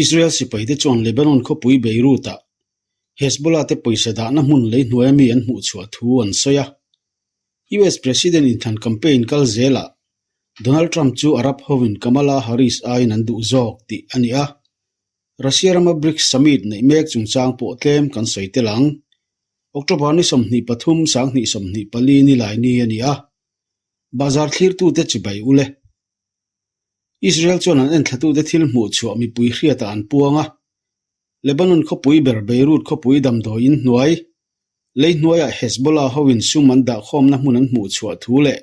Israel sipaite chuan Lebanon khawpui Beirut-ah Hezbollah te pawisa dahna hmun lei hnuaia mi an hmuh chhuah thu an sawi a. US President inthlan campaign kal zelah Donald Trump chu Arab hovin Kamala Harris aiin an duh zawk tih a ni a. Russia rama BRICS summit neih mek chungchang pawh tlem kan sawi tel ang. October ni 23 2024 ni lai ni a ni a. Bazar thlirtute chibai ule. Israel chuan an enthlatute thil hmuh chhuah mipui hriatah an puang a. Lebanon khawpui ber Beirut khawpui damdawi in hnuai, lei hnuaiah Hezbollah hoin sum an dahkhawmna hmun an hmuh chhuah thu leh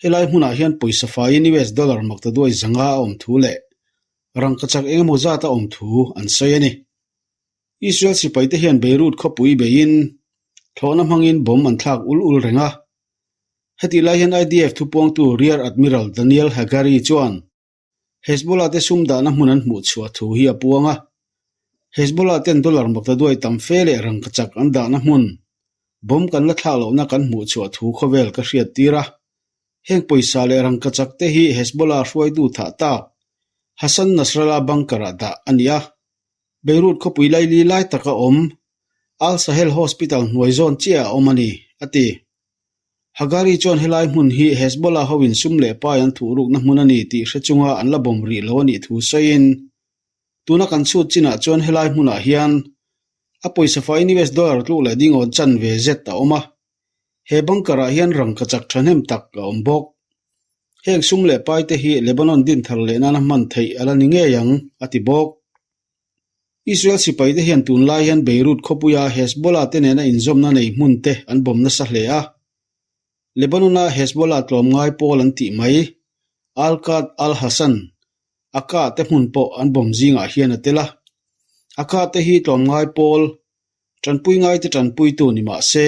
helai hmunah hian pawisa faiin US dollar maktaduai zanga a awm thu leh rangkachak engemaw zat a awm thu an sawi a ni. Israel sipaite hian Beirut khawpui beiin thlawhna hmangin bomb an thlak ul ul reng a. Hetih lai hian IDF thupuangtu Rear Admiral Daniel Hagari chuan Hezbollah te sum dahna hmun an hmuh chhuah thu hi a puang a. Hezbollah ten dollar maktaduai tam fe leh rangkachak an dahna hmun, bomb kan la thlak lohna kan hmuh chhuah thu khawvel ka hriat tir a. Heng pawisa leh rangkachak te hi Hezbollah hruaitu thah tak Hassan Nasrallah bunker-ah dah a ni a. Beirut khawpui laili lai taka awm Al Sahel Hospital hnuai zawn chiah a awm a ni, a ti. Hagari chuan helai hmun hi Hezbollah hoin sum leh pai an thuhrukna hmun a ni tih hre chunga an la bawm rih lo a nih thu sawiin, Tuna kan chhut chinah chuan helai hmunah hian a pawisa faiin US dollar tluk leh dingawn chanve zet a awm a. He bunker-ah hian rangkachak thahnem tak a awm bawk. Heng sum leh paite hi Lebanon dinthar leh nana hman theih a la ni ngei ang, a ti bawk. Israel sipaite hian tunlai hian Beirut khawpuia Hezbollah te nena inzawmna nei hmun te an bawm nasa hle a. Lebanon-a Hezbollah tlawmngai pawl an tih mai, Al-Qard al-Hassan, Aka te hmun pawh an bawm zingah hian a tel a. Aka te hi tlawmngai pawl, tanpui ngaite tanpuitu ni mah se,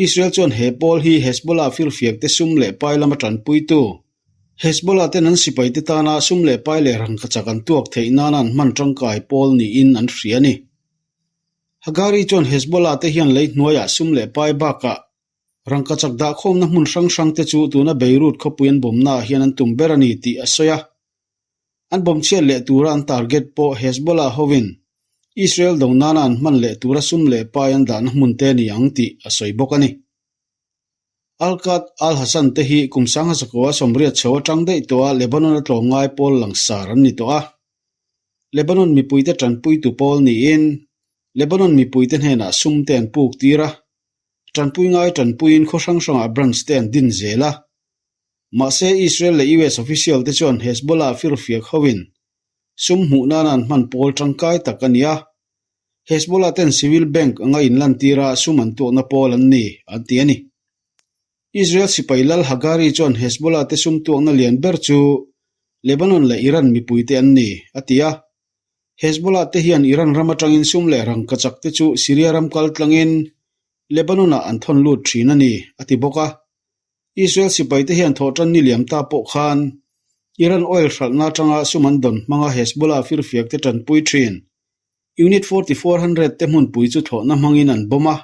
Israel chuan he pawl hi Hezbollah firfiak te sum leh pai lama tanpuitu, Hezbollah ten an sipaite tana sum leh pai leh rangkachak an tuak theih nana an hman tangkai pawl niin an hria a ni. Hagari chuan Hezbollah te hian lei hnuaiah sum leh pai bakah rangkachak dahkhawmna hmun hrang hrang te chu tuna Beirut khawpui an bawmnaah hian an tum ber a ni tih a sawi a. An bawm chhiat leh tura an target pawh Hezbollah hovin Israel do nana an hman leh tura sum leh pai an dahna hmun te a ni ang tih a sawi bawk a ni. Al-Qad al-Hassan te hi kum sangha zakua sawmriat chho atang daih tawha Lebanon-a tlawmngai pawl langsar an ni tawh a. Lebanon mipuite tanpuitu pawl niin Lebanon mipuite hnenah sum te an puk tir a, tanpui ngai tanpuiin khaw hrang hrangah branch te an din zel a. Mahse, Israel leh US official te chuan Hezbollah firfiak hoin sum hmuh nana an hman pawl tangkai tak a ni a. Hezbollah ten civil bank anga inlantir a sum an tuakna pawl an ni, an ti a ni. Israel sipai lal Hagari chuan Hezbollah te sum tuakna lian ber chu Lebanon leh Iran mipuite an ni, a ti a. Hezbollah te hian Iran ram atangin sum leh rangkachak te chu Syria ram kaltlangin Lebanon-ah an thawn lut thin a ni, a ti bawk a. Israel sipaite hian thawhtan ni liam ta pawh khan Iran oil hralhna atanga sum an dawn hmanga Hezbollah firfiakte tanpui thin Unit 4400 te hmunpui chu thlawhna hmangin an bomb a.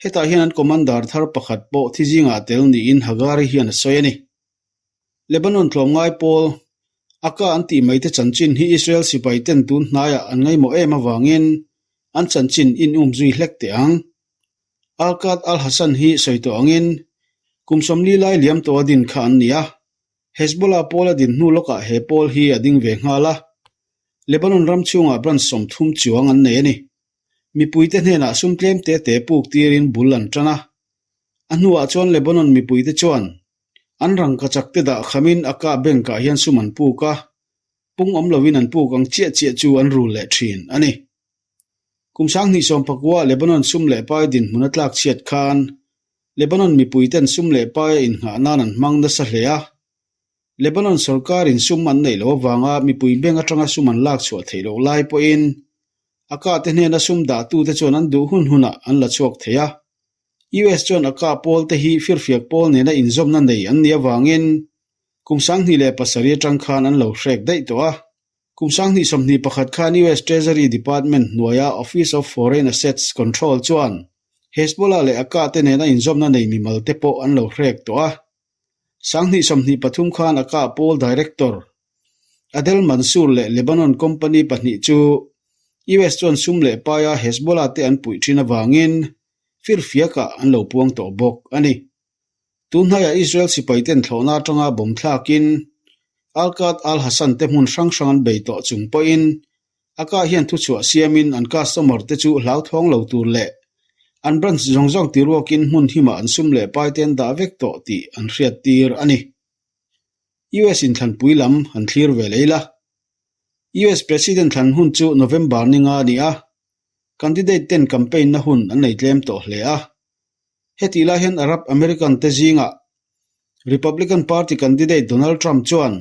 Hetah hian an commander thar pakhat pawh thi zingah tel niin Hagari hian a sawi a ni. Lebanon tlawmngai pawl Aka an tih maite chanchin hi Israel sipaiten tun hnaiah an ngaihmawh em avangin an chanchin in umzui hlek teh ang. Al-Qad al-Hassan hi sawi tawh angin kum 40 lai liam tawha din kha an ni a, Hezbollah pawl a din hnu lawkah he pawl hi a ding ve nghal a, Lebanon ram chhungah branch 30 chuang an nei a ni. Mipuite hnenah sum tlem te te puk tirin bul an tan a, a hnuah chuan Lebanon mipuite chuan an rangkachak te dah khamin a kah bank-ah hian sum an puk a, pung awm loin an puk ang chiah chiah chu an rul leh thin a ni. Kum 2019 Lebanon sum leh pai dinhmun a tlak chhiat khan Lebanon mipuiten sum leh paia innghah nan an hmang nasa hle a. Lebanon sorkarin sum an neih loh avanga mipui bank atanga sum an lak chhuah theih loh lai pawhin a kahte hnena sum dahtute chuan an duh hun hunah an la chhuak thei a. US chuan a kah pawlte hi firfiak pawl nena inzawmna nei an nih avangin kum 2007 atang khan an lo hrek daih tawh a. Kum 2021 khan US Treasury Department hnuaia Office of Foreign Assets Control chuan Hezbollah leh a kahte nena inzawmna nei mimal te pawh an lo hrek tawh a. 2023 khan a kah pawl Director. Adel Mansour leh Lebanon company pahnih chu US chuan sum leh paia Hezbollah te an puih thin avangin firfiakah an lo puang tawh bawk a ni. Tunhnaiah Israel sipaiten thlawhna atanga bawm thlakin Al-Qad al-Hassan te hmun hrang hrang an bei tawh chung pawhin a kah hian thuchhuah siamin an customer te chu hlauthawng lo tur leh an branch zawng zawng tiruakin hmun himah an sum leh paite an dah vek tawh tih an hriattir a ni. US inthlanpui lam an thlir ve lei la. US President thlan hun chu November ni nga a ni a, candidate ten campaign na hun an nei tlem tawh hle a. Hetih lai hian Arab American te zingah Republican Party candidate Donald Trump chuan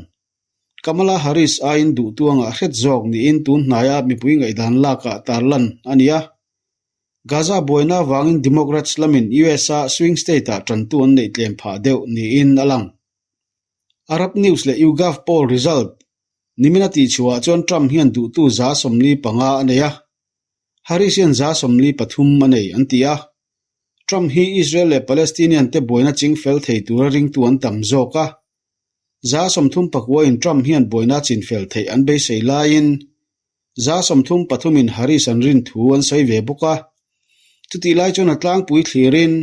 Kamala Harris aiin duhtuangah hret zawk niin tun hnaia mipui ngaihdan lakah tarlan a ni a. Gaza buaina avangin Democrats lamin US-a swing state-ah tantu an neih tlem phah deuh niin a lang. Arab News leh YouGov poll result nimina tihchhuahah chuan Trump hian duhtu 45 a nei a, Harris hian 43 a nei an ti a. Trump hi Israel leh Palestinian te buaina chingfel thei tura ringtu an tam zawk a. 39 in Trump hian buaina chinfel theih an beisei laiin 33 in Harris an rin thu an sawi ve bawk a. Chutih lai chuan a tlangpui thlirin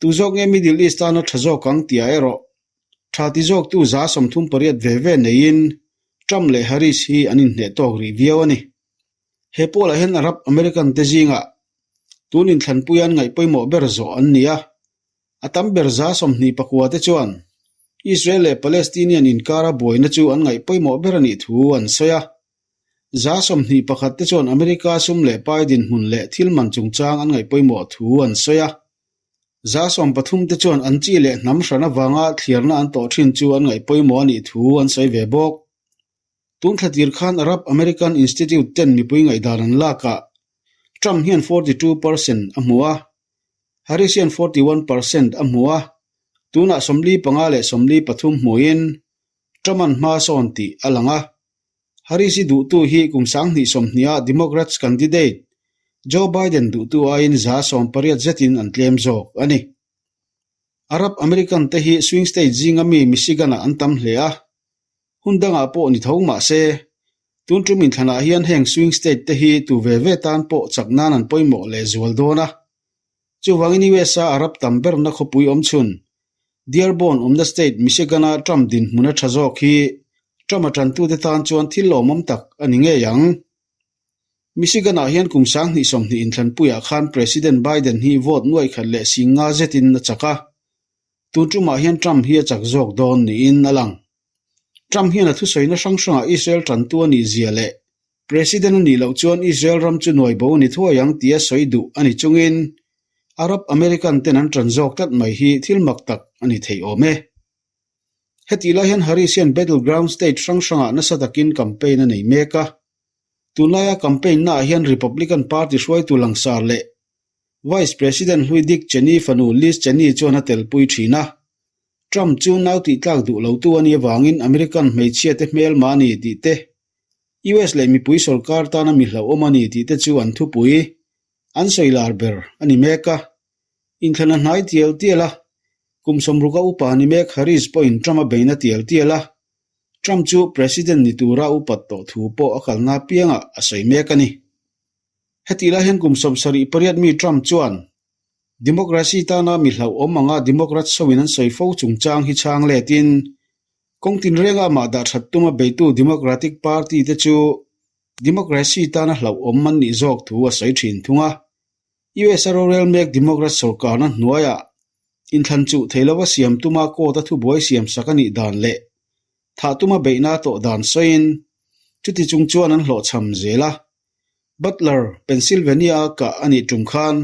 tu zawk nge Middle East tana tha zawk ang tihah erawh tha ti zawktu 38 ve ve neiin Trump leh Harris hi an inhneh tawk rih viau a ni. He pawlah hian Arab American te zingah tun inthlanpuia an ngaih pawimawh ber zawh an ni a. A tam ber 29 te chuan Israel leh Palestinian inkara buaina chu an ngaih pawimawh ber a nih thu an sawi a. 21 te chuan America sum leh pai dinhmun leh thil man chungchang an ngaih pawimawh thu an sawi a. 13 te chuan an chi leh hnam hran avanga thliarna an tawh thin chu an ngaih pawimawh a nih thu an sawi ve bawk. Tun thla tir khan Arab American Institute ten mipui ngaihdan an lakah Trump hian 42 percent a hmu a, Harris hian 41 percent a hmu a, tunah 45 leh 43 hmuin Trump-a'n hma sawn tih a lang a. Harris i duhtu hi kum 2020-a Democrats candidate Joe Biden duhtu aiin 80% zetin an tlem zawk a ni. Arab American te hi swing state zinga mi Michigan-ah an tam hle a, Hun dangah pawh ni tho mah se, tun tum inthlanah hian heng swing state te hi tu ve ve tan pawh chak nan an pawimawh leh zual dawn a. Chuvangin US-a Arab tam berna khawpui awm chhun, Dearborn awmna state Michigan-a Trump dinhmun a tha zawk hi Trump-a tantute tan chuan thil lawmawm tak a ni ngei ang. Michigan-ah hian kum 2020 inthlanpuiah khan President Biden hi vote nuaih khat leh 50 zetin a chak a. Tun tumah hian Trump hi a chak zawk dawn niin a lang. Trump hian a thusawina hrang hrangah Israel tantu a nih zia leh President a nih loh chuan Israel ram chu nuai bo a ni thuai ang tia sawi duh a ni chungin Arab American ten an tan zawk tlat mai hi thil mak tak a ni thei awm e. Hetih lai hian Harris hian battleground state hrang hrangah nasa takin campaign a nei mek a. Tunlaia campaign naah hian Republican Party hruaitu langsar leh Vice President hlui Dick Cheney fanu Liz Cheney chuan a telpui thin a. Trump chu nau tihtlak duh lotu a nih avangin American hmeichhia te hmelma a ni tih te, US leh mipui sorkar tana mi hlauhawm a ni tih te chu an thupui an sawi lar ber a ni mek a. Inthlan a hnai tial tial a, kum sawmruka upa ni mek Harris pawhin Trump a beina tial tial a, Trump chu President ni tura upat tawh thu pawh a kalna apiangah a sawi mek a ni. Hetih lai hian kum 78 mi Trump chuan Democracy tana mi hlauhawm anga Democrats hoin an sawi fo chungchang hi chhang letin kawng tinrenga amah dah that tuma beitu Democratic Party te chu Democracy tana hlauhawm an nih zawk thu a sawi thin thung a. US a rorel mek Democrat sorkarna hnuaiah inthlan chuh thei lova siam tuma court a thubuai siam sak a nih dan leh thah tuma beihna tawh dan sawiin chuti chung chuan an hlawhchham zel a. Butler, Pennsylvania-a kah a nih tum khan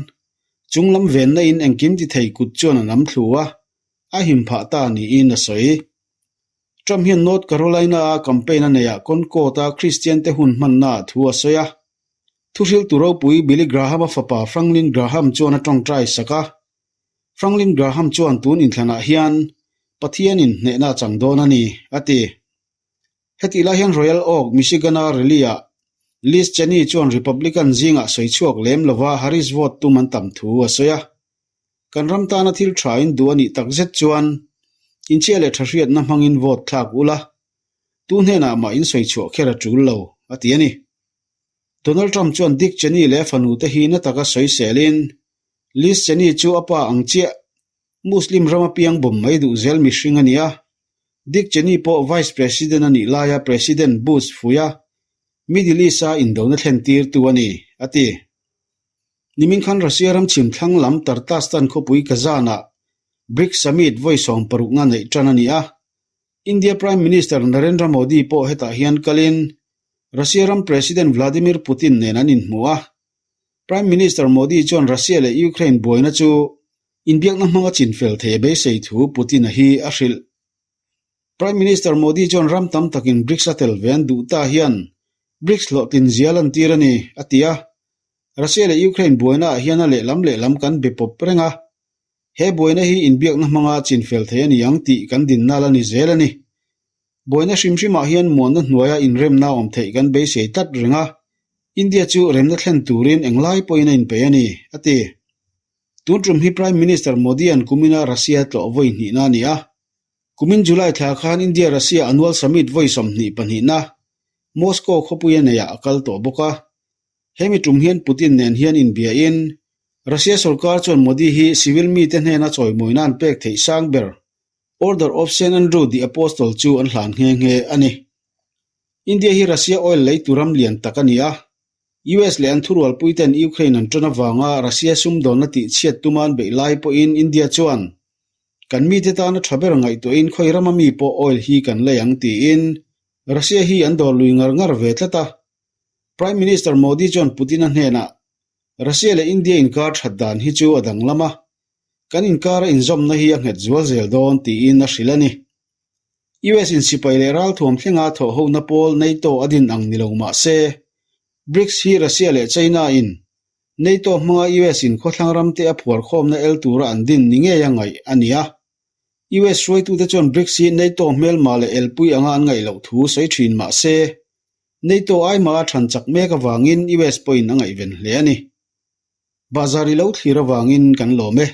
chung lam venna in engkim ti thei kut chuan a nam thlu a, a him phah ta niin a sawi. Trump hian North Carolina-a campaign a neihah Concord-a Kristian-te hun hmannaah thu a sawi a. Thuhriltu ropui Billy Graham-a fapa Franklin Graham chuan a tawngtai sak a. Franklin Graham chuan tun inthlanah hian Pathianin hnehna a chang dawn a ni, a ti. Hetih lai hian Royal Oak, Michigan-a rally-ah Liz Cheney chuan Republican zingah sawi chhuak lem lova Harris vote tum an tam thu a sawi a. Kan ram tana thil tha in duh a nih takzet chuan inchhia leh tha hriatna hmangin vote thlak ula. Tu hnenah mah in sawi chhuah kher a tul lo, a ti a ni. Donald Trump chuan Dick Cheney leh a fanute hi na taka sawiselin, Liz Cheney chu a pa ang chiah, Muslim rama piang bawm mai duh zel mihring a ni a. Dick Cheney pawh Vice President a nih laia President Bush fuia Middle East-a indona thlen tirtu a ni, a ti. Nimin khan Russia ram chhim thlang lam Tartastan khawpui Kazan-ah BRICS Summit vawi sawmparukna neih tan a ni a. India Prime Minister Narendra Modi pawh hetah hian kalin Russia ram President Vladimir Putin nen an inhmu a. Prime Minister Modi chuan Russia leh Ukraine buaina chu inbiakna hmanga chinfel thei a beisei thu Putin-a hi a hrilh. Prime Minister Modi chuan ram tam takin BRICS a tel ve an duh ta hian BRICS hlawhtlin zia lantir a ni, a ti a. Russia leh Ukraine buainaah hian a lehlam lehlam kan be pawp reng a, he buaina hi inbiakna hmanga chinfel thei a ni ang tih kan dinna la ni zel a ni. Buaina hrim hrimah hian muanna hnuaia inremna awm theih kan beisei tlat reng a, India chu remna thlen turin englai pawhin a inpeih a ni, a ti. Tun tum hi Prime Minister Modi-a'n kumina Russia tlawh vawi hnihna a ni a. Kumin July thla khan India-Russia Annual Summit vawi 22 na Moscow khawpuia neiah a kal tawh bawk a. Hemi tum hian Putin nen hian inbiain Russia sorkar chuan Modi hi civil mite hnena chawimawina an pek theih sang ber Order of Saint Andrew the Apostle chu an hlan nghe nghe a ni. India hi Russia oil leitu ram lian tak a ni a. US leh an thurualpuiten Ukraine an ṭan avanga Russia sumdawnna tihchhiat tuma an beih lai pawhin India chuan kan mite tana ṭha ber ngaihtuahin khawi rama mi pawh oil hi kan lei ang tiin Russia hi an dawr lui ngar ngar ve tlat a. Prime Minister Modi chuan Putin-a hnenah Russia leh India inkar ṭhat dan hi chu a danglam a, kan inkara inzawmna hi a nghet zual zel dawn tiin a hrilh a ni. US in sipai leh ralthuam thlenga thawhhona pawl NATO a din ang ni lo mah se, BRICS hi Russia leh China in NATO hmanga US in khawthlang ramte a phuarkhawmna el tura an din ni ngeia ngaih a ni a. US hruaitute chuan BRICS hi NATO hmelma leh elpui anga an ngaih loh thu sawi thin mah se, NATO aima a than chak mek avangin US pawhin a ngaihven hle a ni. Bahzar i lo thlir avangin kan lawm e.